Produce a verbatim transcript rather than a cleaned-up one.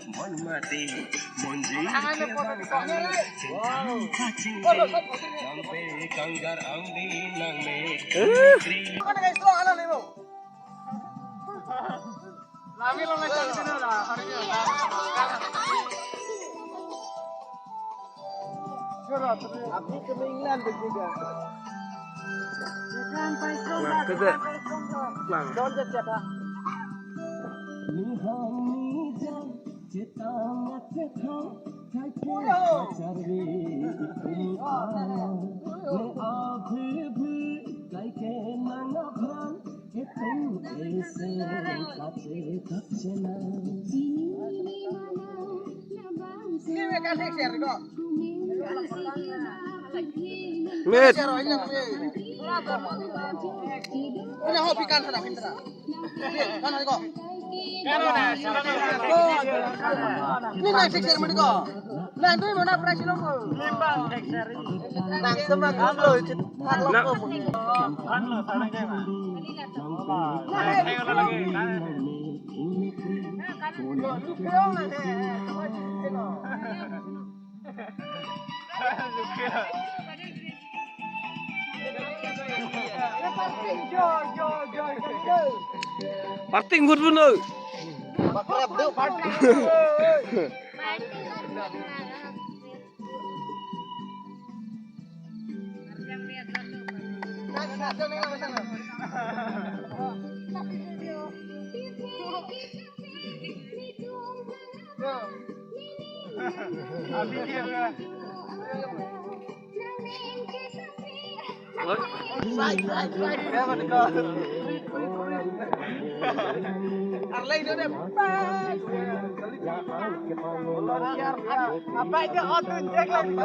Monmati, monji, kebang, kacing, sampai kanggar angdi nang me. Abdi kami England juga. Nang, kede. Nang. Don je siapa? Nihang nijang chetang chetang kaike kacharve itum a. Le abhi bhi kaike nang aphrang itum ese kache kachena. Ini mereka next year kok. Mit. Ini hobi kan sana pintar. Kan ko. Ini next year mati ko. Nanti mana prize lo ko? Nang semak lo itu. Nang. Parting but buno. Bakrap do parting. Apa itu auto injek lagi?